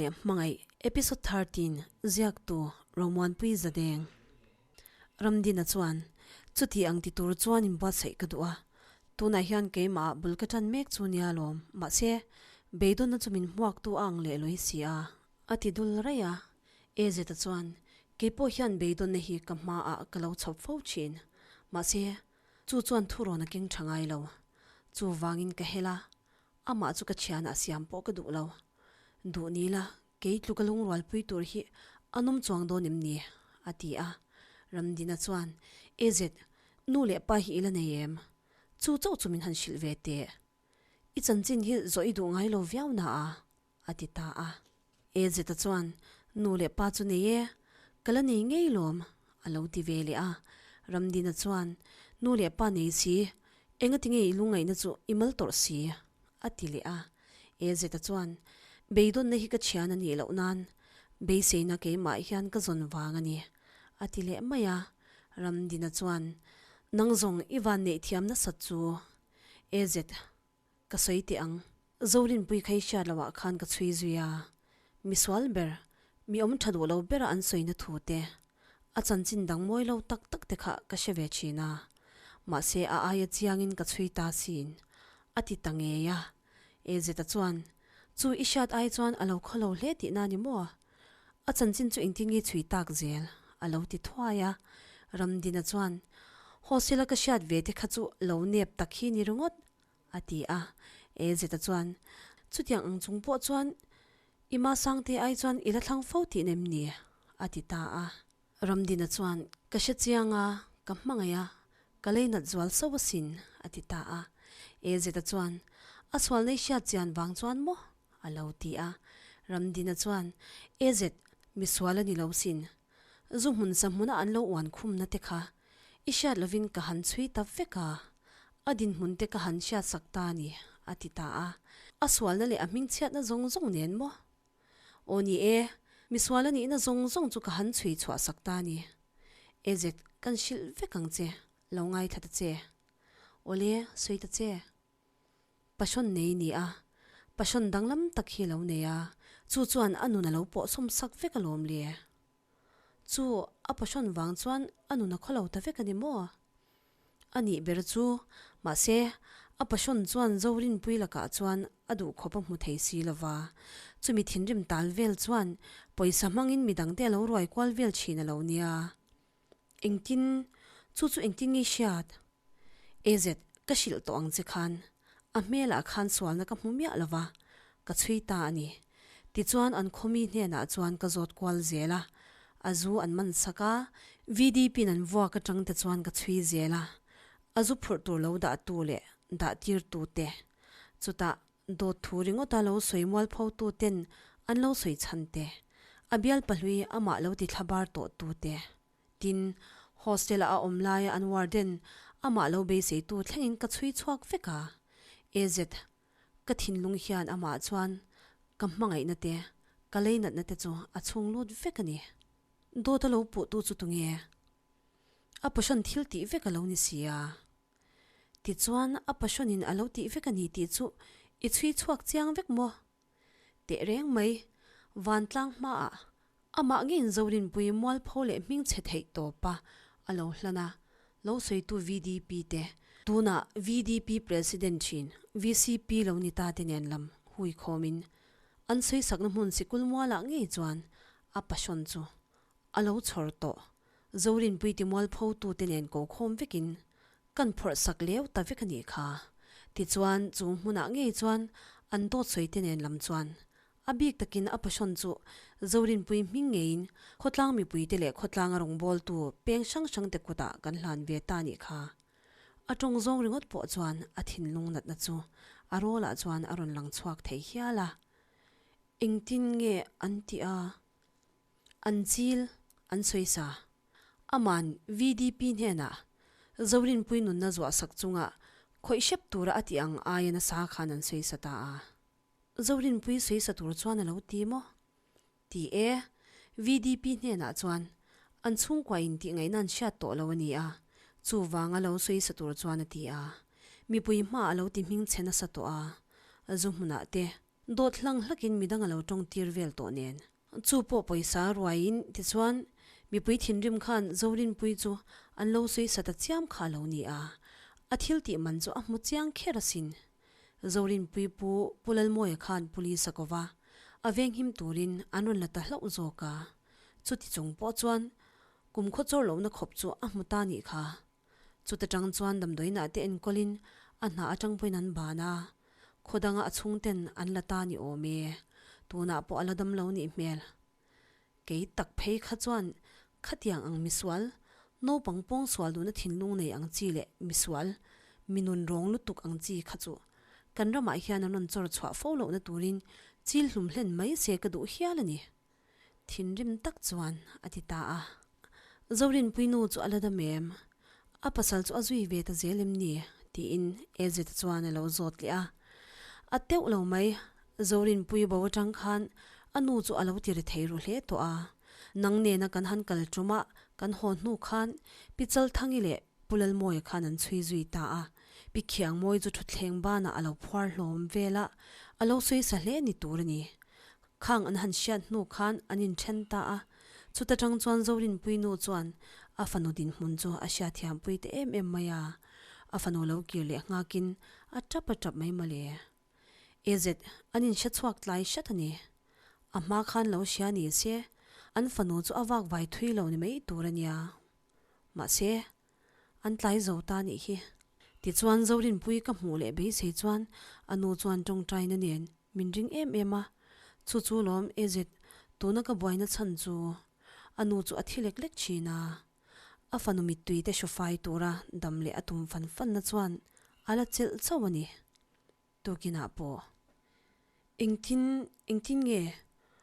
leh Hmangaih Episode 13 Ziaktu Romuanpui Zadeng Ramdina chuan chuti ang ti tur chuan inbuatsaih ka duh a, tunah hian keimah bul ka tan mek chu nia lawm, mahse beidawnna chu min hmuaktu a ang leh lawi si a, a ti dul raih a, Ezeta chuan keipawh hian beidawnna hi ka hmaah ka lo chhawp fo thin, mahse chu chuan thurawn a keng tha ngai lo, chuvangin ka hel a, Amah chu ka thianah siam pawh ka duh lo. Duh ni la, kei tluka lungrualpui tur hi a nawm chuang dawn em ni? a ti a. Ramdina chuan, AZ, nu leh pa hi i la nei em? Chu chauh chu min han hrilh ve teh. I chanchin hi zawh i duh ngai lo viau na a, a ti ta a. AZ-a chuan, Nu leh pa chu nei e, ka la nei ngei lawm, a lo ti ve leh a. Ramdina chuan, Nu leh pa nei si, engati nge i lungngaihna chu i mal tawrh si? a ti leh a. AZ-a chuan, Beidawnna hi ka thian a nih loh nan, beiseina keimah hian ka zawn vang a ni, a ti leh mai a. Ramdina chuan, Nang zawng i van neih thiam nasat chu, AZ, Ka sawi teh ang. Zorinpui kha i hriat loh ah khan ka chhui zui a. Misual ber, mi awm tha duh lo bera an sawina thu te, a chanchin dang mawi lo tak tak te kha ka hre ve thin a. Mahse a aia chiangin ka chhui ta sin. A ti ta ngei a. Ezeta chuan, Chu i hriat ai chuan a lo khaw lo hle tihna ni maw? A chanchin chu engtin nge chhui tak zel? a lo ti thuai a. Ramdina chuan, Hostel-a ka hriat ve te kha chu lo nep tak hi ni ringawt A ti a. Ezeta chuan, Chutiang ang chung pawh chuan i ma sangte ai chuan i la thlang fo tih nem ni? a ti ta a. Ramdina chuan, Ka hre chiang a, ka hmangaih a, ka lei nat zual sauh asin, a ti ta a. Ezeta chuan, A sual nei hriat chian vang chuan maw? a lo ti a. Ramdina chuan, Ezet, mi sual a ni lo sin. Zu hmun sa hmuna an lo uan khumna te kha i hriat lovin ka han chhui ta vek a, a dinhmun te ka han hriat sak ta a ni, a ti ta a. A sualna leh a hmingchhiatna zawng zawng nen maw? Aw ni e, misual a nihna zawng zawng chu ka han chhui chhuah sak ta a ni. Ezet, kan hrilh vek ang che, lo ngaithla ta che. Awle, sawi ta che. Passion nei ni a, passion danglam tak hi a lo nei a, chu chuan a nun a lo pawh sawm sak vek alawm le. Chu a passion vang chuan a nun a khawlo ta vek a ni maw? A nih ber chu, mahse, a passion chuan Zorinpui lakah chuan a duh khawp a hmu thei si lo va, chumi thinrim tal vel chuan pawisa hmangin midangte a lo ruai kual vel thin a lo nia. Engtin, chu chu engtin nge hriat? AZ, ka hrilh tawh ang che khan, a hmelah khan sualna ka hmu miah lo va, ka chhui ta a ni. Tichuan an khawmi hnenah chuan ka zawt kual zel a, a zu an man sak a, VDP in an vuak atang te chuan ka chhui zel a, a zu phurh tur lo dah tu leh dah tir tu te, chutah Dawt thu ringawta lo sawi mualpho tu ten an lo sawi chhan te, a bial pahlui amah lo ti thlabar tawh tu te, tin, hostel-a a awm laia an warden amah lo beisei tu thlengin ka chhui chhuak vek a. AZ, ka thinlung hian amah chuan ka hmangaihna te, ka leinatna te chu a chhung lut vek a ni. Dawt a lo puh tu chu tunge? A passion thil tih vek a lo ni si a. Tichuan a passion-in a lo tih vek a ni tih chu i chhui chhuak chiang vek maw? Teh reng mai, vantlang hmaah amah ngeiin Zorinpui mualpho leh hmingchhe theih tawpa a lo hlan a, lo sawitu VDP te, tunah VDP President thin VCP lo ni ta te nen lam hui khawmin an sawisakna hmun sikul mualah ngei chuan a passion chu a lo chhawr tawh. Zorinpui ti mualpho tute nen ko khawm vekin kan phawrh sak leu ta vek a nih kha. Tichuan, chu hmunah ngei chuan an dawt sawi te nen lam chuan a bik takin a passion chu Zorinpui hming ngeiin khawtlang mipuite leh khawtlanga rawngbawltu peng hrang hrangte kutah kan hlan ve ta a nih kha. A tawng zawng ringawt pawh chuan a thinlung natna chu a rawlah chuan a rawn lang chhuak thei hial a. Engtin nge an tih a? An chil an sawi sa. Aman VDP hnenah Zorinpui nunna zuah sak chunga khawih hrep tura a tih ang aia nasa khan an sawi sa ta a. Zorinpui sawi sa tur chuan a lo ti maw? Ti e, VDP hnenah chuan an chhungkua in tih ngaihna an hriat tawh lo a ni a, chuvanga lo sawi sa tur chuan a ti a. Mipui hma a lo ti hming chhe nasa tawh a, zu hmunah te. Dawt hlang hlakin midang a lo tawng tir vel tawh nen. Chu pawh pawisa ruaiin tichuan mipui thinrim khan Zorinpui chu an lo sawi sa ta chiam kha a lo ni a, a thil tih man chu a hmu chiang kher asin. Zorinpui pu Pu Lalmawia khan police a ko va, a venghim turin an rawn la ta hlauh zawk a. Chuti chung pawh chuan kum khaw chawr lohna khawp chu a hmu ta nih kha. Chuta tang chuan damdawiinah te enkawlin a hna atang pawhin an ban a, khaw danga a chhungten an la ta ni awm e, tunah pawh a la dam lo nih hmel. Kei tak phei kha chuan khatiang ang misual, naupang pawngsual duhna thinlung nei ang chi leh misual, mi nun rawng lutuk ang chi kha chu kan ramah hian an rawn chawr chhuah fo lohna turin chil hlum hlen mai se ka duh hial a ni. Thinrim tak chuan a ti ta a. Zorinpui nu chu a la dam em? A pasal chu a zui ve ta zel em ni? tiin Ezeta chuan a lo zawt leh a. A teuh lo mai, Zorinpui bo atang khan a nu chu a lo ti ri thei ru hle tawh a. Nang nena kan han kal ṭuma kan haw hnu khan Pi Chalthangi leh Pu Lalmawia khan an chhui zui ta a. Pi Khiangmawi chu thutthleng banah a lo phuar hlawm vel a, a lo sawi sa hle ni tur a ni. Khang an han hriat hnu khan an inthen ta a, chuta tang chuan Zorinpui nu chuan a fanu dinhmun chu a hriatthiampui ta em em mai a, a fanu lo kir leh nghakin a tap a tap mai mawle. AZ, an inhre chhuak tlai hret a ni. A hma khan lo hria ni se, an fanu chu a vak vai thui lo ni mai tur a nia. Mahse, An tlai zo ta nih hi. Tichuan Zorinpui ka hmuh leh beisei chuan a nu chuan tawngtaina nen min ring em em a, chu chu lawm AZ tuna ka buaina chhan chu a nu chu a thi lek lek thin a, a fanu mittui te hru fai tura dam leh a tum fan fanna chuan a la chelh chauh a ni. Tukinah pawh engtin engtin nge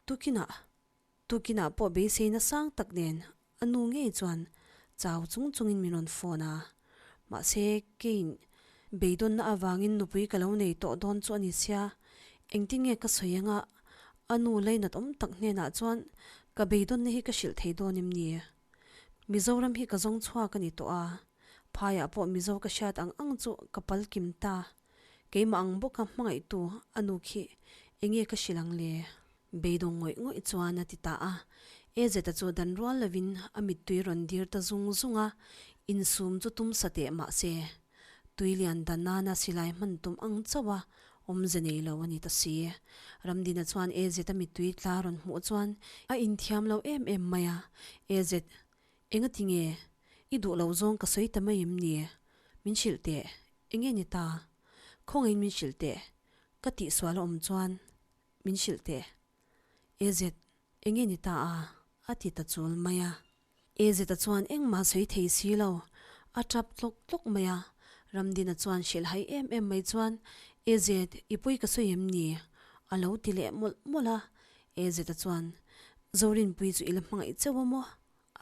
tukinah Tukinah pawh beiseina sang tak nen a nu ngei chuan chau chung chungin min rawn phone a. Mahse, keiin beidawnna avangin nupui ka lo nei tawh dawn chu a ni sia, engtin nge ka sawi anga a nu lainat awm tak hnenah chuan ka beidawnna hi ka hrilh thei dawn em ni? Mizoram hi ka zawng chhuak a ni tawh a, phaiah pawh Mizo ka hriat ang ang chu ka pal kim ta. Keimah ang bawka hmangaihtu a nu khi enge ka hrilh ang le? Beidawng ngawih ngawih chuan a ti ta a. Ezeta chu dan rual lovin a mittui rawn dir ta zung zung a, insum chu tum sa teh mah se, tui lian dan nana silai hman tum ang chauh a awmze nei lo a ni ta si. Ramdina chuan Ezeta mittui tla rawn hmuh chuan a inthiam lo em em mai a, Ezet, engati nge i duh lo zawng ka sawi ta mai em ni? Min hrilh teh, enge ni ta? Khawngaihin min hrilh teh, ka tihsual a awm chuan Min hrilh teh. AZ, enge ni ta a? a ti ta chul mai a. AZ-a chuan engmah sawi thei si lo, a tap tlawk tlawk mai a. Ramdina chuan hrilh hai em em mai chuan, AZ, i pawi ka sawi em ni? a lo ti leh mawlh mawlh a. AZ-a chuan, Zorinpui chu i la hmangaih chauh a maw?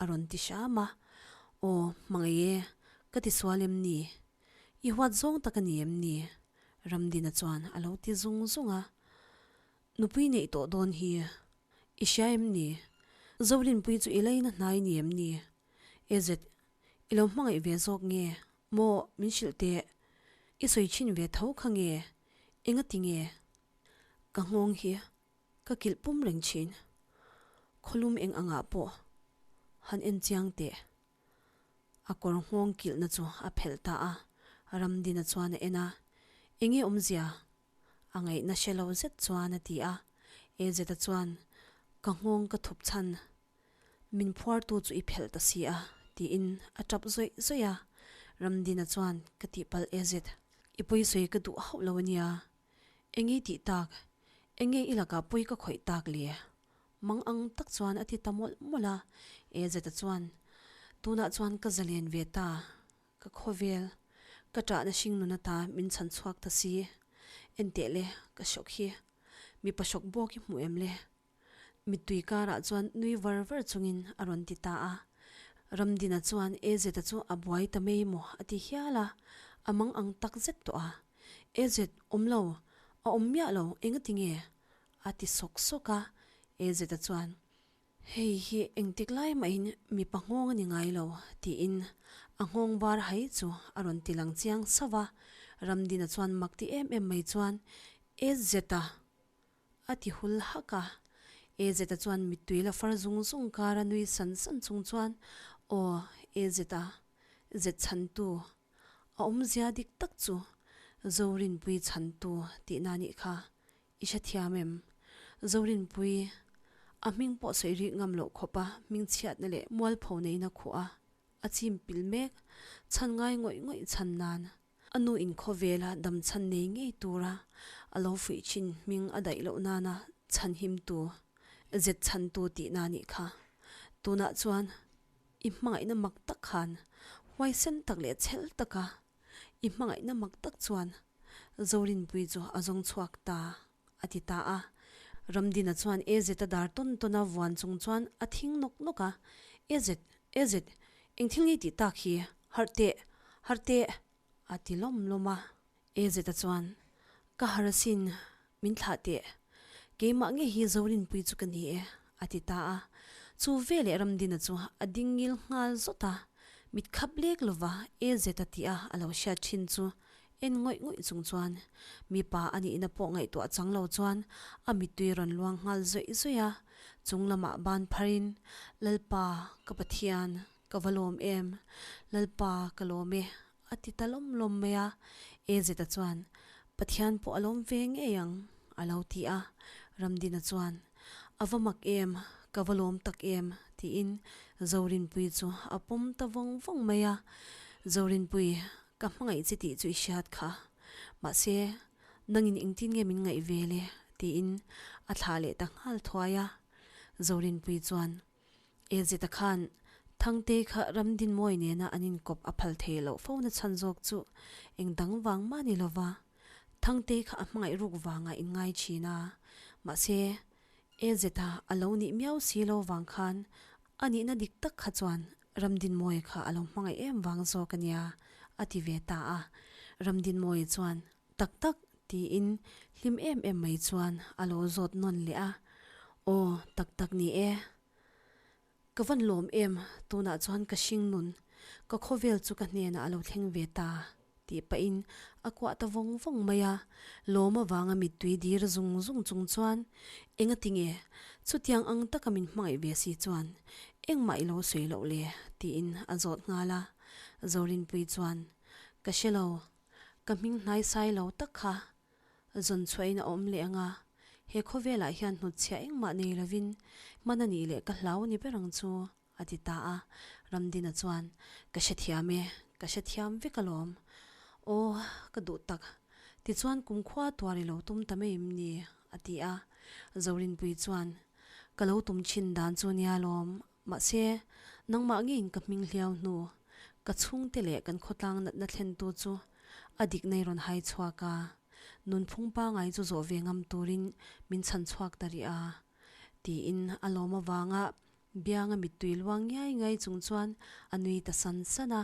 a rawn ti hram a. Aw, hmangaih e, ka ti sual em ni? I huat zawng tak a ni em ni? Ramdina chuan a lo ti zung zung a. Nupui neih tawh dawn hi i hria em ni? Zorinpui chu i leina hnai ni em ni? AZ, i lo hmangaih ve zawk nge maw min hrilh teh? I sawi thin ve tho kha nge? Engati nge? Ka nghawng hi ka kilh pum reng thin. Khawlum eng angah pawh han en chiang teh. A kawr nghawng kilhna chu a phelh ta a, Ramdina chuan a en a, Enge awmzia? A ngaihna hre lo zet chuan a ti a. Ezeta chuan, Ka nghawng ka thup chhan, min phuartu chu i phelh ta si a, tiin a tap zawih zawih a. Ramdina chuan, Ka tihpalh Ezet, i pawisawi ka duh hauh lo a nia. Enge i tih tak? Enge i lakah pawi ka khawih tak le? Mang ang tak chuan a ti ta mawlh mawlh a, Ezeta chuan, Tunah chuan ka zalen ve ta, ka khawvel, ka ṭahna hring nun ata min chhan chhuak ta si. Enteh le, ka hrawk hi, mipa hrawk bawk i hmu em le? Mittui karah chuan nui var var chungin a rawn ti ta a. Ramdina chuan Ezeta chu a buai ta mai maw a ti hial a, a mang ang tak zet tawh a. Ezet, awm lo, a awm miah lo, engati nge? A ti sawk sawk a, AZ-a chuan, Hei hi engtik lai mahin mipa nghawng a ni ngai lo, tiin a nghawng var hai chu a rawn ti lang chiang sauh a. Ramdina chuan mak ti em em mai chuan, AZ-a! A ti hul hak a. Ezeta chuan mittui la far zung zung kara nui san san chung chuan, Aw, Ezeta, zet chhantu, a awmzia dik tak chu Zorinpui chhantu tihna nih kha i hrethiam em? Zorinpui, a hming pawh sawi rik ngam loh khawpa hmingchhiatna leh mualpho neihna khuh a, a chim pil mek, chhan ngai ngawih ngawih chhan nan. A nu in khawvela dam chhan nei ngei tura a lo fuih thin hming a daih loh nana chhan himtu, zet chhantu tihna nih kha. Tunah chuan i hmangaihna mak tak khan huaisen tak leh chhel taka i hmangaihna mak tak chuan Zorinpui chu a zawng chhuak ta a ti ta a. Ramdina chuan Ezeta dar tawn tawn a vuan chung chuan a thing nawk nawk a, Ezet, Ezet, eng thil nge tih tak hi? Harh teh, harh teh! a ti lawm lawm a. Ezeta chuan, Ka harh asin, min thlah teh. Keimah nge hi Zorinpui chu ka ni e, a ti ta a. Chu veleh Ramdina chu a ding ngil nghal zawt a, mit khap lek lova Ezeta tih a a lo hriat thin chu En ngawih ngawih chung chuan mipa a nihna pawh ngaihtuah chang lo chuan a mittui rawn luang nghal zawih zawih a, chung lamah ban pharin, Lalpa, ka Pathian, ka va lawm em? Lalpa, ka lawm e, a ti ta lawm lawm mai a. Ezeta chuan, Pathian pawh a lawm ve ngei ang, a lo ti a. Ramdina chuan, A va mak em, ka va lawm tak em, tiin Zorinpuii chu a pawm ta vawng vawng mai a. Zorinpui, Ka hmangaih che tih chu i hriat kha. Mahse, nangin engtin nge min ngaih ve le? tiin a thlah leh ta nghal thuai a. Zorinpui chuan, Elzeta khan Thangtei kha Ramdinmawi nena an inkawp a phal thei loh fo na chhan zawk chu eng dang vang mah ni lova Thangtei kha a hmangaih ruk vangah in ngai thin a. Mahse, Elzeta a lo nih miau si lo vang khan A nihna dik tak kha chuan Ramdinmawia kha a lo hmangaih em vang zawk a nia, a ti ve ta a. Ramdinmawia chuan, Tak tak, tiin hlim em em mai chuan a lo zawt nawn leh a. Aw, tak tak ni e. Ka van lawm em, tunah chuan ka hring nun, ka khawvel chu ka hnenah a lo thleng ve ta. Tih pahin a kuah ta vawng vawng mai a, lawm avanga mittui dir zung zung chung chuan, Enga tinge? Chutiang ang taka min hmangaih ve si chuan engmah i lo sawi loh le? tiin a zawt nghal a. Zorinpui chuan, Ka hre lo, ka hming hnaisai lo tak kha zawn chhuahin a awm leh ang a, he khawvelah hian hnutchhiah engmah nei lovin hman a nih leh ka hlau ni ber ang chu. A ti ta a, Ramdina chuan, Ka hrethiam e, ka hrethiam vek alawm. Aw, ka duh tak. Tichuan kumkhua tuar i lo tum ta mai em ni? a ti a. Zorinpui chuan, Ka lo tum thin dan chu nia lawm, mahse, nangmah ngeiin ka hming hliau hnu, ka chhungte leh kan khawtlang natna thlentu chu a dikna i rawn hai chhuak a, nunphung pangai chu zawh ve ngam turin min chhan chhuak ta rih a, tiin a lawm avanga Bianga mittui luang ngiai ngiai chung chuan a nui ta san san a.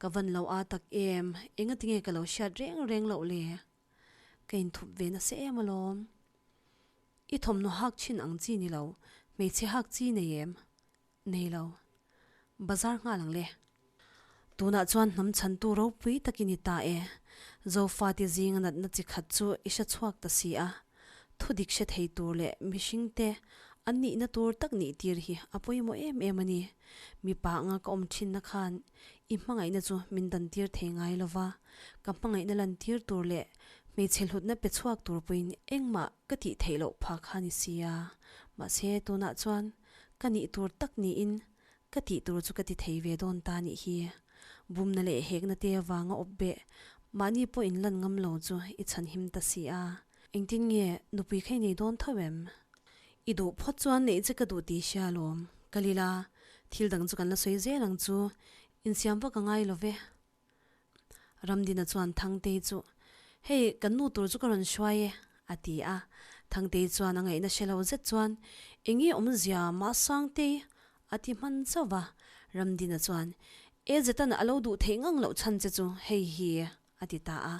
Ka van lo a tak em, engatinge ka lo hriat reng reng loh le? Ka inthup ve nasa em alawm. I thawmhnaw hak thin ang chi ni lo, hmeichhe hak chi nei em? Nei lo. Bazar nghal ang le. Tunah chuan hnam chhantu ropui tak i ni ta e. Zofate zinga natna chi khat chu i hre chhuak ta si a. Thudik hre thei tur leh mihringte an nihna tur tak nih tir hi a pawimawh em em a ni. Mipa anga ka awm thinna khan i hmangaihna chu min dan tir thei ngai lo va, ka hmangaihna lan tir tur leh hmeichhe hlutna pe chhuak tur pawhin engmah ka tih theih loh phah kha ni si a. Mahse tunah chuan ka nih tur tak niin Ka tih tur chu ka ti thei ve dawn ta nih hi. Bumna leh hekna te avanga awp beh, mahni pawh in lan ngam lo chu i chhan him ta si a. Engtin nge nupui kha i nei dawn tho em? I duh phawt chuan neih che ka duh tih hria alawm. Ka lila, thil dang chu kan la sawi zel ang chu, insiam vak a ngai lo ve. Ramdina chuan Thangtei chu, Hei, kan nu tur chu ka rawn hruai e, a ti a. Thangtei chuan a ngaihna hre lo zet chuan, Eng nge awmzia Masangtei? a ti hman chauh va. Ramdina chuan, E Zetan a lo duh theih ngang loh chhan che chu hei hi, a ti ta a.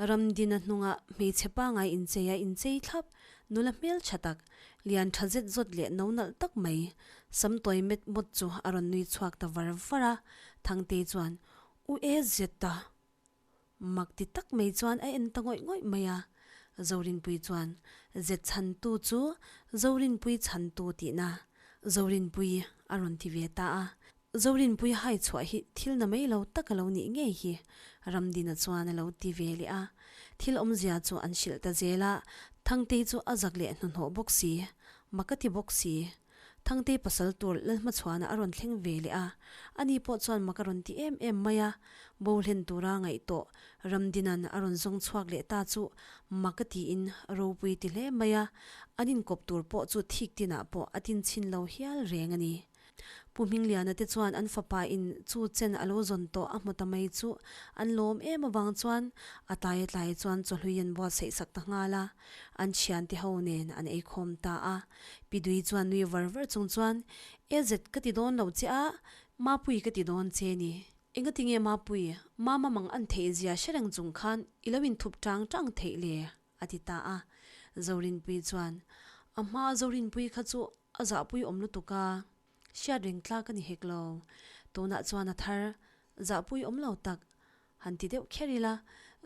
Ramdina hnunga hmeichhe pangai inchei a inchei thlap, nula hmel tha tak, lian tha zet zawt leh no nalh tak mai, sam tawi met mawt chu a rawn nui chhuak ta var var a. Thangtei chuan, U e zet a! Mak ti tak mai chuan a en ta ngawih ngawih mai a. Zorinpuii chuan, Zet chhantu chu Zorinpuii chhantu tihna Zorinpuii a rawn ti ve ta a. Zorinpuii hai chhuah hi thil na mai lo tak a lo nih ngei hi Ramdina chuan a lo ti ve leh a. Thil awmzia chu an hrilh ta zel a, Thangtei chu a zak leh hnuhnawh bawk si, mak a ti bawk si. Thangtei pasal tur Lalhmachhuana a rawn thleng ve leh a, ani pawh chuan mak a rawn ti em em mai a, bo hlen tura ngaih tawh Ramdina'n a rawn zawng chhuak leh ta chu mak a tiin ropui ti hle mai a, an inkawp tur pawh chu thik tinah pawh a tinchhin lo hial reng a ni. Pu Hmingliana te chuan an fapa in chu chen a lo zawn tawh a hmu ta mai chu an lawm em avang chuan a tlai a tlai chuan chawhlui an buatsaih sak ta nghal a, an thiante ho nen an eikhawm ta a. Pi Dui chuan nui var var chung chuan, E zet ka ti dawn lo che a, Mapui ka ti dawn che ni. Engati nge Mapui, Mama mang an theih zia hre reng chung khan i lo inthup tang tang theih le? a ti ta a. Zorinpui chuan, A hma Zorinpui kha chu a zahpui awm lutuk a, hriat reng tlak a ni hek lo. Tunah chuan a thar zahpui awm lo tak han ti deuh kher ila,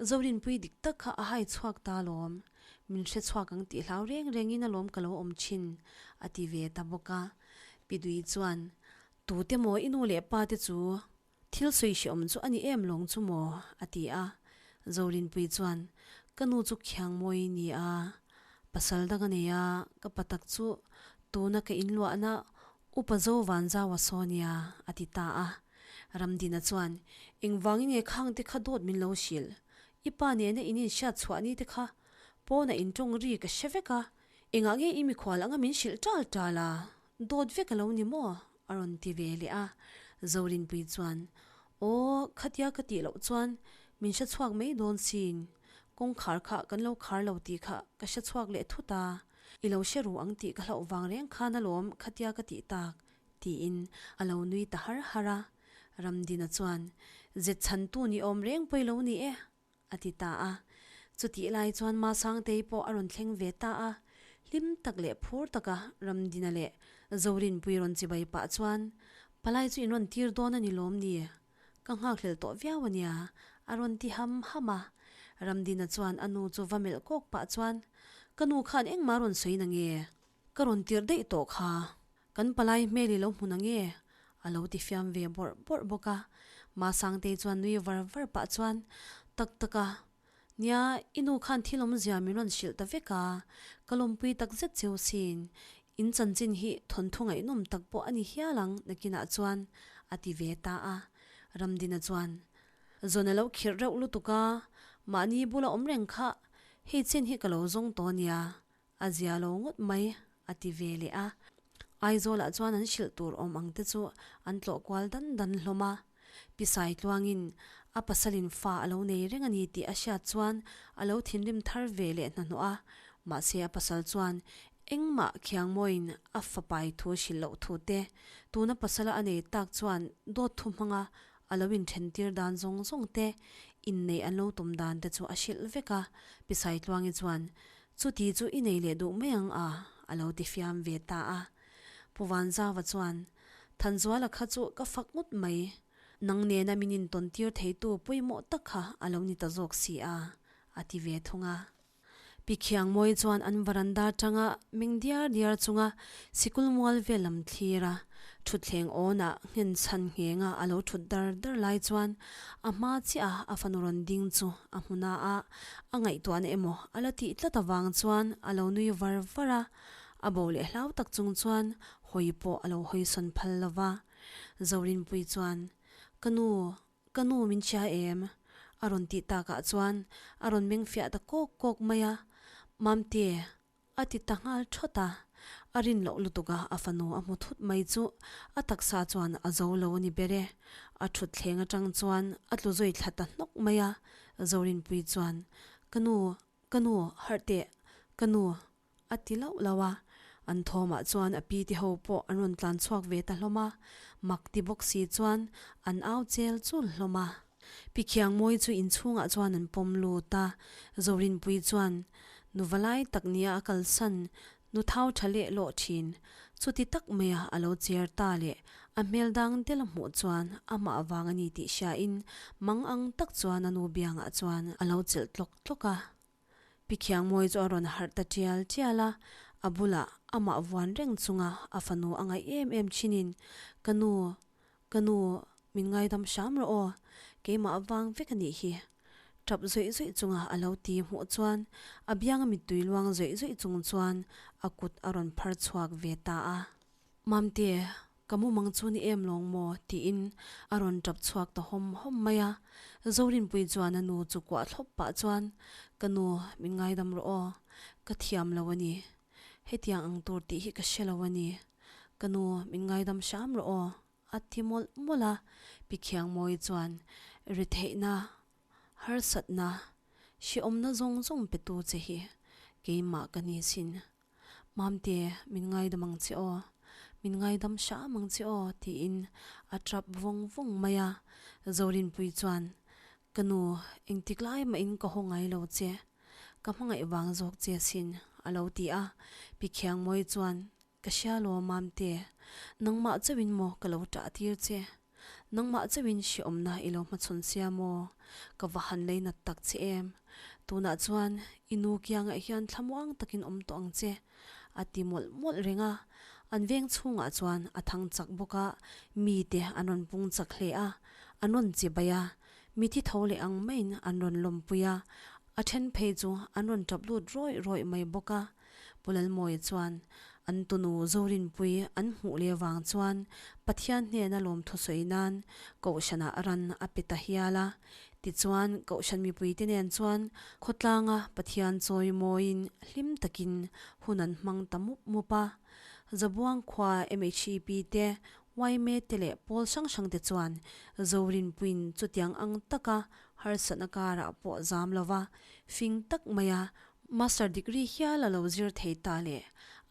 Zorinpui dik tak kha a hai chhuak ta alawm. Min hre chhuak ang tih hlau reng rengin alawm ka lo awm thin, a ti ve ta bawk a. Pi Dui chuan, Tute maw i nu leh pa te chu Thil sawi hreawm chu a ni em lawng chu maw? a ti a. Zorinpui chuan, Ka nu chu khiang mawi ni a, pasal dang a nei a, ka pa tak chu tuna ka inluahna upa zo van zau a saw nia, a ti ta a. Ramdina chuan, Engvangin nge khang te kha dawt min lo hrilh? I pa nena in inhriat chhuah ni te kha pawnah intawng ri ka hre vek a, engah nge i mikhual anga min hrilh tal tal a? Dawt vek a lo ni maw? a rawn ti ve leh a. Zorinpui chuan, Aw, khatia ka tih loh chuan min hre chhuak mai dawn sin. Kawngkhar kha kan lo khar lo tih kha ka hre chhuak leh thut a. I lo hre ru ang tih ka hlauh vang reng khan alawm khatia ka tih tak, tiin a lo nui ta har har a. Ramdina chuan, Zet chhantu ni awm reng pawh i lo ni e, A ti ta a. Chutih lai chuan Masangtei pawh a rawn thleng ve ta a. Hlim tak leh phur taka Ramdina leh Zorinpui rawn chibai pah chuan, Palai chu in rawn tir dawn a ni lawm ni? Ka nghakhlel tawh viau a nia, a rawn ti ham ham a. Ramdina chuan a nu chu va melh kawk pah chuan, Ka nu khan engmah rawn sawi na nge? Ka rawn tir daih tawh kha. Kan palai hmel i lo hmu na nge? A lo ti fiam ve bawrh bawrh bawk a. Masangtei chuan nui var var pah chuan, Tak tak a, nia, i nu khan thil awmzia min rawn hrilh ta vek a, ka lawmpui tak zet cheu sin. In chanchin hi thawnthu ngaihnawm tak pawh a ni hial ang nakinah chuan, a ti ve ta a. Ramdina chuan, Zawn a lo khirh reuh lutuk a, mahni bula awm reng kha hei chin hi ka lo zawng tawh nia, A zia lo ngawt mai, a ti ve leh a. Aizawlah chuan an hrilh tur awm ang te chu an tlawh kual dan dan hlawm a. Pi Saitluangin a pasalin fa a lo nei reng a ni tih a hriat chuan a lo thinrim thar ve leh hnahnawh a. Mahse a pasal chuan engmah khiangmawiin a fapai thu hrilh loh thu te, tuna pasala a nei tak chuan dawt thu hmanga a lo inthentir dan zawng zawng te, inneih an lo tum dan te chu a hrilh vek a. Pi Saitluangi chuan Chuti chu i nei leh duh mai ang a, a lo ti fiam ve ta a. Pu Vanzava chuan, Thanzuala kha chu ka fak ngawt mai, nang nena min intawntir theitu pawimawh tak kha a lo ni ta zawk si a, a ti ve thung a. Pi Khiangmawi chuan an varanda tanga meng diar diar chunga sikul mual vel lam thlir a, thutthleng awnah nghen chhan nghenga a lo thut dar dar lai chuan a hma chiah a a fanu rawn ding chu a hmu na a, a ngaihtuahna emaw a la tih tlat avang chuan a lo nui var var a, a bo leh hlau tak chung chuan hawi pawh a lo hawi sawn phal lo va. Zorinpui chuan, Ka nu, ka nu min hria em? a rawn tih takah chuan a rawn meng fiah ta kawk kawk mai a, Mamte, A ti ta nghal thawt a, a rin loh lutuk a a fanu a hmu thut mai chu a taksa chuan a zo lo a ni ber e. A thut thleng atang chuan a tlu zui thla ta hnawk mai a, Zorinpui chuan, Ka nu, ka nu, harh teh, ka nu, a ti lauh lauh a. An thawmah chuan a pi te ho pawh an rawn tlan chhuak ve ta hlawm a, mak ti bawk si chuan an au chel chul hlawm a. Pi Khiangmawi chu inchhungah chuan an pawm lut a, Zorinpui chuan nu valai tak nia a kalsan nu thau tha leh lawh thin. Chuti tak maia a lo cher ta leh a hmel dang del a hmuh chuan amah vang a ni tih hriain mang ang tak chuan a nu biangah chuan a lo chelh tlawk tlawk a. Pi Khiangmawi chu a rawn harh ta tial tial a, a bulah amah vuan reng chunga a fanu a ngaih em em thinin, Ka nu, ka nu, min ngaidam hram rawh aw, keimah vang vek a nih hi. Tap zawih zawih chunga a lo ti hmuh chuan a bianga mittui luang zawih zawih chung chuan a kut a rawn phar chhuak ve ta a. Mamte, ka mumang chu ni em lawng maw? tiin a rawn tap chhuak ta hawm hawm mai a. Zorinpui chuan a nu chu kuah thlawp pah chuan, Ka nu, min ngaidam rawh aw. Ka thiam lo a ni. Hetiang ang tur tih hi ka hre lo a ni. Ka nu, min ngaidam hram rawh aw. A ti mawlh mawlh a, Pi Khiangmawi chuan retheihna, harsatna, hrehawmna zawng zawng petu che hi keimah ka ni sin. Mamte, min ngaidam ang che aw, min ngaidam hram ang che aw tiin a tap vawng vawng mai a. Zorinpui chuan, Ka nu, engtik lai mahin ka haw ngai lo che, ka hmangaih vang zawk che sin a lo ti a. Pi Khiangmawi chuan, Ka hria lo Mamte, nangmah chauhin maw ka lo ṭah tir che? Nangmah chauhin hrehawmna i lo hmachhawn sia maw? Ka va han lei nat tak che em? Tunah chuan i nu kiangah hian thlamuang takin awm tawh ang che, a ti mawlh mawlh reng a. An veng chhungah chuan a thang chak bawk a, mite an rawn pung chak hle a, an rawn che bai a, mithi tho leh ang maiin an rawn lawmpui a, a then phei chu an rawn ṭap lut rawih rawih mai bawk a. Pu Lalmawia chuan an tunu Zorinpui an hmuh leh vang chuan Pathian hnena lawmthu sawi nan Kohhranah ran a pe ta hial a. Tichuan, Kohhran mipuite nen chuan khawtlanga Pathian chawi mawiin hlim takin hun an hmang ta mup mup a. Zabuang khua MHEP te, yma te leh pawl hrang hrang te chuan Zorinpuiin chutiang ang taka harsatna karah pawh zam lova fing tak maia Master degree hial a lo zir thei ta le,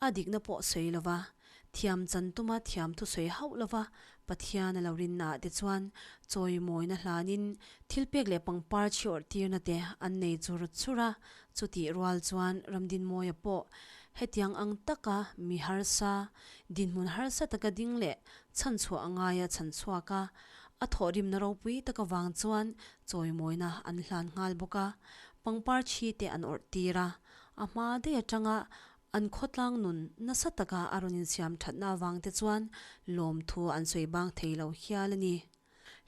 a dikna pawh sawi lova, thiam chan tuma thiam thu sawi hauh lova Pathian a lo rinna ah te chuan chawimawina hlanin thil pek leh pangpar chhiawrh tirna te an nei chur chur a, chutih rual chuan Ramdinmawia pawh hetiang ang taka mi harsa, dinhmun harsa taka ding leh chhanchhuah angaia chhanchhuak a, a thawhrimna ropui tak avang chuan chawimawina an hlan nghal bawk a. Pangpar chhi te an awrh tir a, a hma daih atanga an khawtlang nun nasa taka a rawn insiam thatna avang te chuan lawmthu an sawi bang thei lo hial a ni.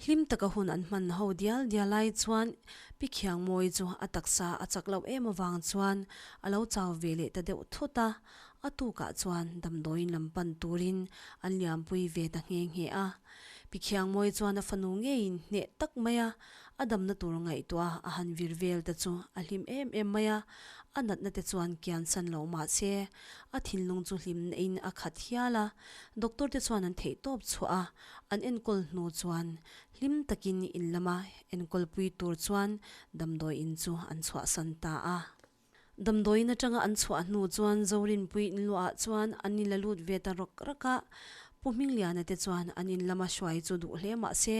Hlim taka hun an hman ho dial dial lai chuan Pi Khiangmawi chu a taksa a chak loh em avang chuan a lo chau ve leh ta deuh thut a, a tukah chuan damdawiin lam pan turin an liampui ve ta nghe nghe a. Pi Khiangmawi chuan a fanu ngeiin hneh tak mai a, A damna tur ngaihtuah a han vir vel te chu a hlim em em mai a, a natna te chuan kian san lo mah se, a thinlung chu hlimna in a khat hial a. Doctor te chuan an theih tawp chhuah a, an enkawl hnu chuan hlim takin in lama enkawl pui tur chuan damdawi in chu an chhuahsan ta a. Damdawiin atanga an chhuah hnu chuan Zorinpui inluahah chuan an in la lut ve ta rawk rawk a, Pu Hmingliana te chuan an in lama hruai chu duh hle mah se,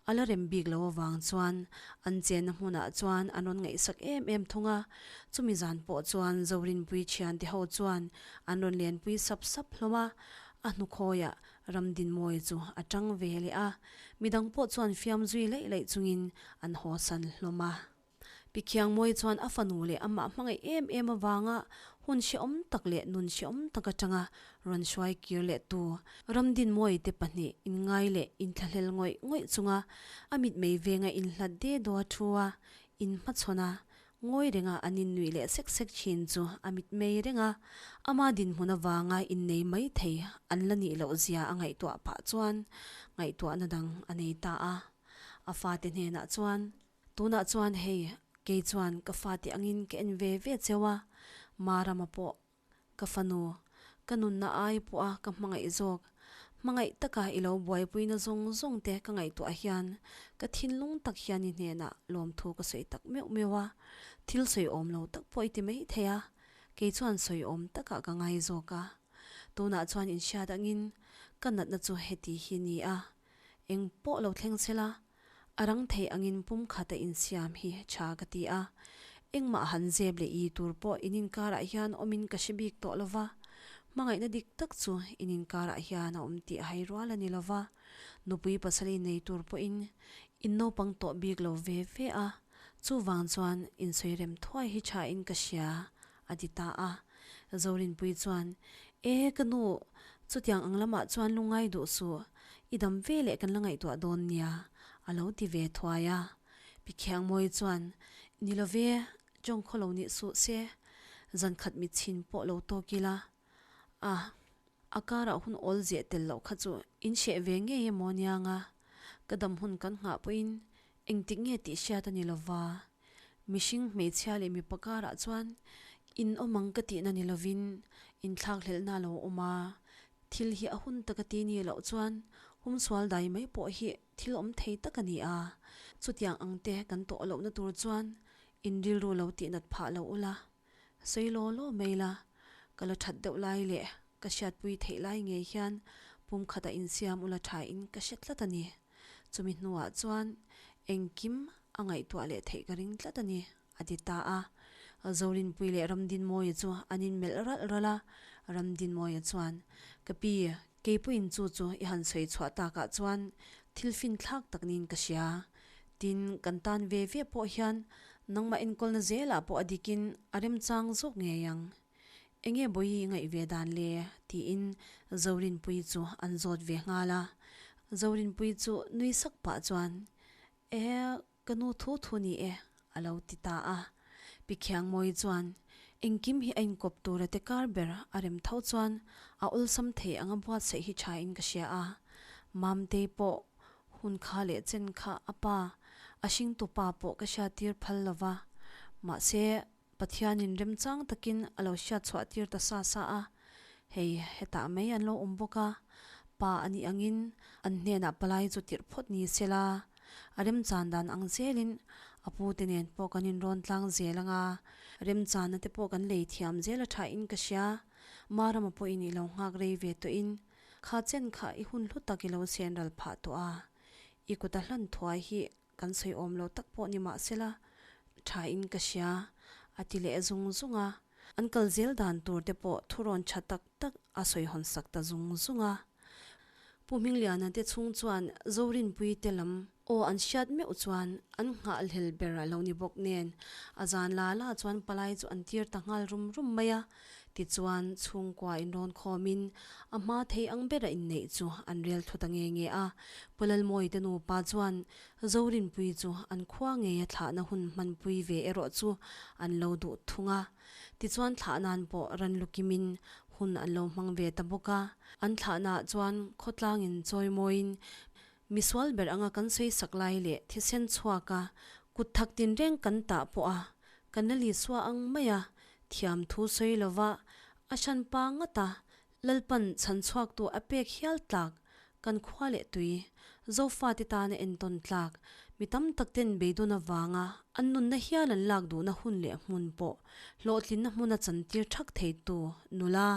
a la rem bik lo avang chuan an chenna hmunah chuan an rawn ngaihsak em em thung a, chumi zan pawh chuan Zorinpui thiante ho chuan an rawn lenpui sap sap hlawm a, a hnukhawiah Ramdinmawia chu a tang ve leh a, midang pawh chuan fiam zui laih laih chungin an hawsan hlawm a. Pi Khiangmawi chuan a fanu leh amah hmangaih em em avanga hun hrehawm tak leh nun hrehawm tak atanga rawn hruai kir leh tu Ramdinmawii te pahnih inngai leh inthlahlel ngawih ngawih chunga a mitmei venga inhlat de daw a thu a, inhmachhawn a, ngawi renga an innuih leh sek sek thin chu a mitmei reng a, ama dinhmun avanga innei mai thei an la nih loh zia a ngaihtuah phah chuan ngaihtuahna dang a nei ta a, a fate hnenah chuan. Tunah chuan hei, kei chuan ka fate angin ka en ve ve cheu a, Marama pawh ka fanu, ka nunna ai pawha ka hmangaih zawk, hmangaih taka i lo buaipuina zawng zawng te ka ngaihtuah hian ka thinlung tak hian i hnenah lawmthu ka sawi tak meuh meuh a, thil sawi awm lo tak pawh i ti mai thei a, kei chuan sawi awm takah ka ngai zawk a. Tunah chuan inhriat angin ka natna chu heti hi ni a, eng pawh lo thleng sela, A rang thei angin pum khat a insiam hi tha ka ti a, engmah han zep leh i tur pawh in inkarah hian awmin ka hre bik tawh lova, hmangaihna dik tak chu in inkarah hian a awm tih a hai rual a ni lova, nupui pasal i nei tur pawhin in naupang tawh bik lo ve ve a. Chuvang chuan insawi rem thuai hi tha in ka hria, a ti ta a. Zorinpui chuan, E ka nu, chutiang ang lamah chuan lungngai duh suh, i dam ve leh kan la ngaihtuah dawn nia, a lo ti ve thuai a. Pi Khiangmawi chuan, Ni lo ve, tawng khaw lo nih suh se, zan khat mitchhin pawh lo tawk ila, a, a karah hun awl ziah tel loh kha chu in hreh ve ngei emaw nianga ka dam hun kan nghah pawhin engtik nge tih hriat a ni lova. Mihring hmeichhia leh mipa karah chuan in awm ang ka tihna ni lovin inthlakhlelhna a lo awm a, thil hi a hun taka ti ni loh chuan humsual dai mai pawh hi thil awm thei tak a ni a, chutiang ang te kan tawh lohna tur chuan in rilru lo tihnat phah lo ula. Sawi law law mai la, ka la that deuh lai leh ka hriatpui theih lai ngei hian pum khatah insiam ula thain ka hre tlat a ni. Chumi hnuah chuan engkim a ngaihtuah leh theih ka ring tlat a ni, a ti ta a. Zorinpui leh Ramdinmawia chu an inmelh ralh ralh a, Ramdinmawia chuan, Ka pi, keipawhin chu chu i han sawi chhuah takah chuan thil finthlak tak niin ka hria. Tin, kan tan ve ve pawh hian nangmah enkawlna zelah pawh a dikin a remchang zawk ngei ang. Enge Bawihi ngaih ve dan le? tiin Zorinpuii chu an zawt ve nghal a. Zorinpuii chu nui sak pah chuan, E, ka nu thu thu ni e, a lo ti ta a. Pi Khiangmawii chuan, Engkim hi a inkawp tura te kar ber a rem tho chuan a awlsam thei anga buatsaih hi thain ka hria a. Mamtei pawh Hun kha leh chen kha a pa, a hringtu pa pawh ka hriattir phal lo va. Mahse, Pathianin remchang takin a lo hriatchhuah tir ta sa sa a. Hei, hetah mai an lo awm bawk a. Pa a nih angin an hnenah palai chu tirh phawt ni se la. A remchan dan ang zelin a pute nen pawh kan inrawn tlang zel ang a. Remchanna te pawh kan lei thiam zel a thain ka hria. Marama pawhin i lo nghak rei ve tawhin Kha chen kha i hun hlu tak i lo sen ral phah tawh a, i kut a hlan thuai hi kan sawi awm lo tak pawh ni mah sela, tha in ka hria, a ti leh zung zung a. An kal zel dan tur te pawh thurawn tha tak tak a sawi hawn sak ta zung zung a. Pu Hmingliana te chhung chuan Zorinpui te lam aw an hriat meuh chuan an nghahhlel ber a lo ni bawk nen, a zan la la chuan palai chu an tir ta nghal rum rum mai a. Tichuan, chhungkua inrawn khawmin a hma thei ang bera inneih chu an rel thlu ta nge nge a. Pu Lalmawite nupa chuan Zorinpui chu an khua ngeia thlahna hun hmanpui ve erawh chu an lo duh thung a. Tichuan thlah nan pawh ran lukimin hun an lo hmang ve ta bawk a. An thlahnaah chuan khawtlangin chawimawiin misual ber anga kan sawi sak lai leh thisen chhuaka kut thak tinreng kan tah pawha kan la Lisua ang maia Thiam thu sawi lova a hranpa ngata Lalpan chhan chhuaktu a pek hial tlak kan khua leh tui, Zofate tana entawn tlak, mi tam tak ten beidawn avanga an nunna hial an lak duhna hun leh hmun pawh hlawhtlinna hmuna chantir thak theitu nula,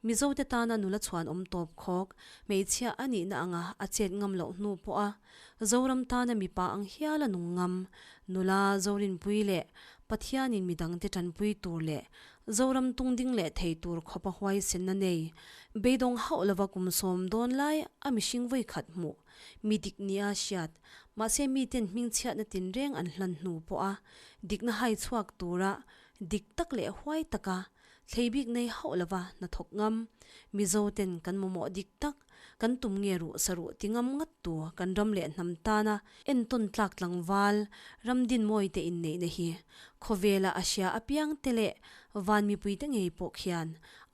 Mizote tana nula chhuan awm tawp khawk, hmeichhia a nihna anga a chet ngam loh hnu pawha Zoram tana mipa ang hial a nung ngam, nula Zorinpui leh Pathianin midangte tanpui tur leh Zoram tungding leh thei tur khawpa huaisenna nei, beidawng hauh lova kum sawm dawn lai a mihring vawi khat hmuh, mi dik nia hriat, mahse miten hmingchhiatna tinreng an hlan hnu pawha dikna hai chhuak tura dik tak leh huai taka thlei bik nei hauh lova hnathawk ngam, Mizoten kan mamawh dik tak, kan tum nge ruh saruh ti ngam ngat tu kan ram leh hnam tana entawn tlak tlangval ram dinmawi te inneihna hi khawvela a hria apiang te leh van mipui te ngei pawh khian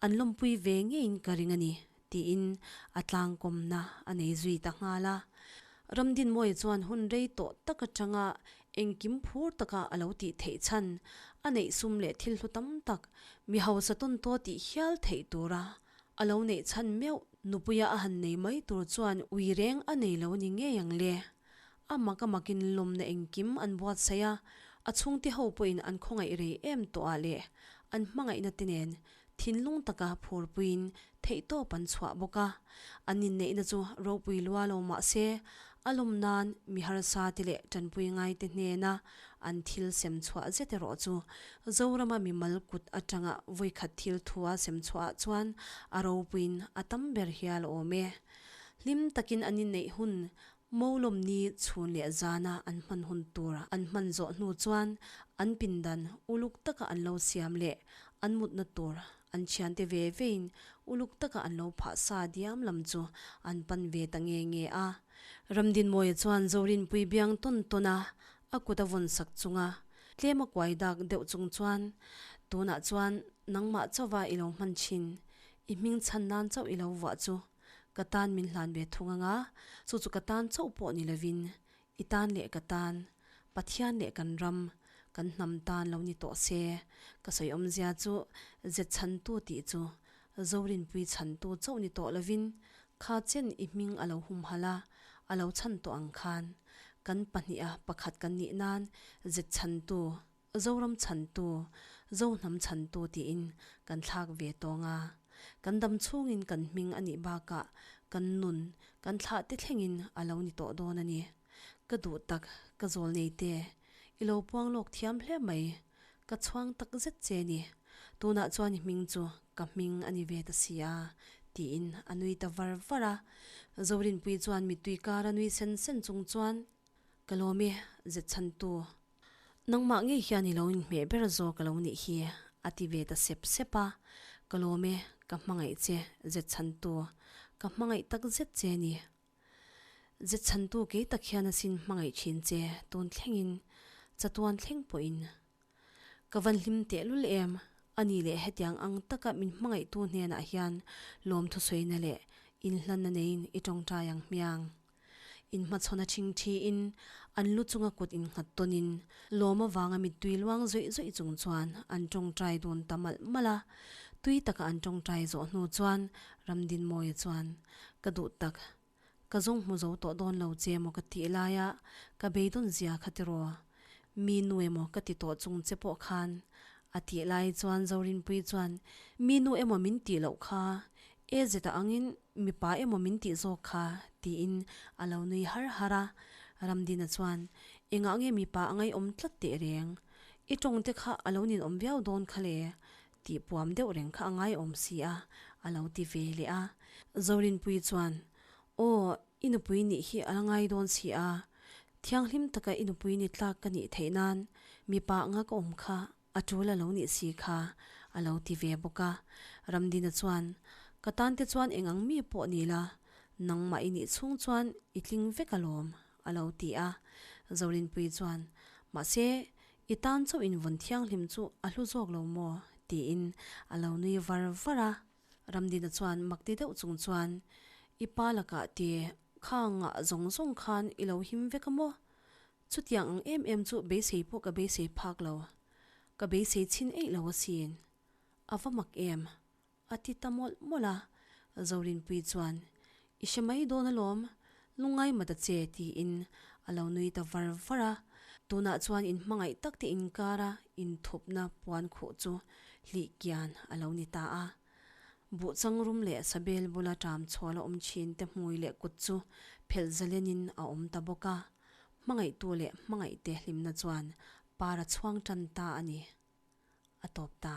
an lawmpui ve ngeiin ka ring a ni tiin a tlangkawmna a nei zui ta nghal a. Ram dinmawi chuan hun rei tawh tak atanga engkim phur taka a lo tih theih chhan a neih sum leh thil hlu tam tak mi hausa tawn taw tih hial theih tura A lo neih chhan meuh, nupuia a han nei mai tur chuan ui reng a nei lo ni ngei ang le. A mak a makin lawmna engkim an buatsaih a, a chhungte ho pawhin an khawngaih rei em tawh ah leh an hmangaihna te nen thinlung taka phurpuiin theihtawp an chhuah bawk a. An inneihna chu ropui lua lo mah se, a lawm nan mi harsa te leh tanpui ngai te hnena An thil sem chhuah zet erawh chu Zorama mimal kut atanga vawikhat thil thua sem chhuahah chuan a ropuiin a tam ber hial awm e. Hlim takin an inneih hun Molawmni chhun leh zana an hman hun tur an hman zawh hnu chuan an pindan uluk taka an lo siam leh an mutna tur an thiante ve vein uluk taka an lo phah sa diam lam chu an pan ve ta nge nge a. Ramdinmawia chuan Zorinpui biang tawn tawn a a kut a vawn sak chung a, tlem a kuai dak deuh chung chuan, Tunah chuan nangmah chauva i lo hman thin, i hming chhan nan chauh i lo vuah chu ka tan min hlan ve thung anga, chu chu ka tan chauh pawh ni lovin i tan leh ka tan, Pathian leh kan ram, kan hnam tan lo ni tawh se, ka sawi awmzia chu ze chhantu tih chu Zorinpui chhantu chauh ni tawh lovin kha chen i hming a lo humhalh a, a lo chhan tawh ang khan kan pahniha pakhat kan nih nan ze chhantu, Zoram chhantu, Zohnam chhantu tiin kan thlak ve tawng a. Kan dam chhungin kan hming a nih bakah kan nun, kan thlah te thlengin a lo ni tawh dawn a ni. Ka duh tak, ka zawl nei te, i lo puang lawk thiam hle mai. Ka chhuang tak zet che ni. Tunah chuan i hming chu ka hming a ni ve ta si a, tiin a nui ta var var a. Zorinpui chuan mittui kara nui sen sen chung chuan, Ka lawm e, Zetchhantu. Nangmah ngei hian i lo inhmeh ber zawk a lo nih hi, a ti ve ta sep sep a. Ka lawm e, ka hmangaih che, Zetchhantu. Ka hmangaih tak zet che ni. Zetchhantu kei tak hian a sin hmangaih thin che tun thlengin, chatuan thleng pawhin. Ka van hlim tehlul em, a ni leh hetiang ang taka min hmangaihtu hnenah hian lawmthusawina leh inhlanna neiin i tawngtai ang hmiang. Inhmachhawn a thing thiin an lu chunga kut innghat tawnin lawm avanga mittui luang zawih zawih chung chuan an tawngtai dun ta malh malh a. Tui taka an tawngtai zawh hnu chuan Ramdinmawia chuan, Ka duh tak, ka zawng hmu zo tawh dawn lo che maw ka tih laia ka beidawn zia kha tiraw? Mi nu emaw ka ti tawh chung che pawh khan a tih lai chuan Zorinpui chuan, Mi nu emaw min tih loh kha, e zeta angin Mipa emaw min tih zawk kha? tiin a lo nui har har a. Ramdina chuan, Engah nge mipa a ngaihawm tlat teh reng? I tawng te kha a lo ninawm viau dawn kha le? tih puam deuh reng kha a ngaihawm si a, a lo ti ve leh a. Zorinpui chuan, Aw, i nupui nih hi a la ngai dawn si a. Thianghlim taka i nupui ni tlak ka nih theih nan mipa anga ka awm kha A tul a lo nih si kha a lo ti ve bawk a. Ramdina chuan, Ka tan te chuan eng ang mi pawh ni la, nangmah i nih chhung chuan i tling vek alawm, a lo ti a. Zorinpui chuan, Mahse, i tan chauh invawn thianghlim chu a hlu zawk lo maw? tiin a lo nui var var a. Ramdina chuan makti deuh chung chuan, I pa lakah te kha ngah zawng zawng khan i lo him vek a maw? Chutiang ang em em chu beisei pawh ka beisei phak lo. Ka beisei chhin eih lo asin. A va mak em? A ti ta mawlh mawlh a. Zorinpui chuan, I hre mai dawn alawm, lungngai ma ta che tiin a lo nui ta var var a. Tunah chuan inhmangaih tak te inkara inthupna puan khuh chu hlih kian a lo ni ta a. Buh changrum leh sabel bula ṭam chhual a awm thin te hmui leh kut chu phelh zalenin a awm ta bawk a. Hmangaihtu leh hmangaihte hlimna chuan par a chhuang tan ta a ni. A tawp ta.